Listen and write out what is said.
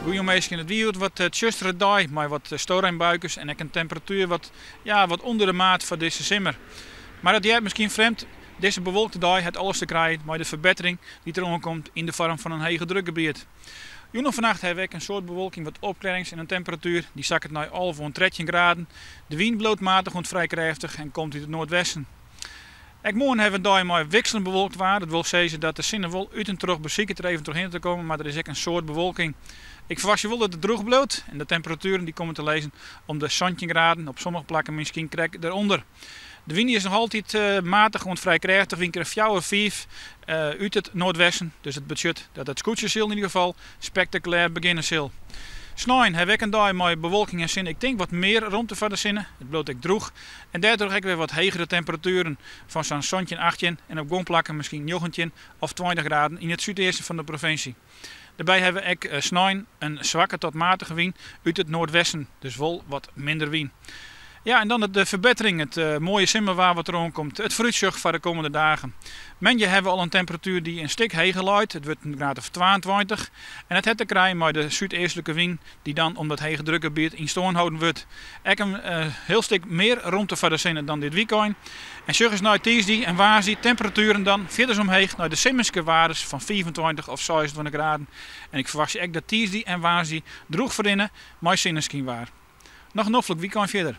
Goeie minsken, it wie hjoed wat tsjustere dei mei wat storeinbuikes en ek in temperatuer wat, ja, wat ûnder de maat foar dizze simmer. Mar dat heart miskien frjemd, dizze bewolkte dei hat alles te krijen mei de ferbettering dy't der oankomt yn de foarm fan in hegedrukgebiet. Jûn en fannacht hawwe we ek in soad bewolking, wat opklearrings en in temperatuer dy sakket nei 11 oant 13 graden. De wyn bliuwt matich oant frij krêftich en komt út it noardwesten. Ek moarn hawwe we in dei mei wikseljend bewolkt waar. Dat wol sizze dat de sinne wol út en troch besiket der even trochhinne te kommen, mar der is ek in soad bewolking. Ik ferwachtsje wol dat it drûch bliuwt en de temperatueren dy komme te lizzen om de 17 graden, op sommige plakken miskien krekt derûnder. De wyn is noch altyd matich oant frij krêftich, wynkrêft fjouwer, fiif út it noardwesten. Dus it betsjut dat it skûtsjesilen yn ieder gefal spektakulêr begjinne sil. Snein hawwe we ek in dei mei bewolking en sinne. Ik tink wat mear romte foar de sinne. It bliuwt ek drûch en dêrtroch ek wer wat hegere temperatueren fan sa'n 17, 18 en op guon plakken miskien 19 of 20 graden yn it súdeasten fan de provinsje. Derby hawwe we ek snein in swakke tot matige wyn út it noardwesten, dus wol wat minder wyn. Ja, en dan de ferbettering, it moaie simmerwaar wat deroan komt, it foarútsjoch foar de kommende dagen. Moandei hawwe we al in temperatuer dy't in stik heger leit, it wurdt in graad of 22 en dat hat te krijen mei de súdeastlike wyn dy't dan om dat hegedrukgebiet yn stân holden wurdt. Ek in hiel stik mear romte foar de sinne dan dit wykein. En sjoch ris nei tiisdei en woansdei, temperatueren dan fierders omheech nei de simmerske waardes fan 25 of 26 graden. En ik ferwachtsje ek dat tiisdei en woansdei drûch ferrinne mei sinneskynwaar. Noch in noflik wykein fierder.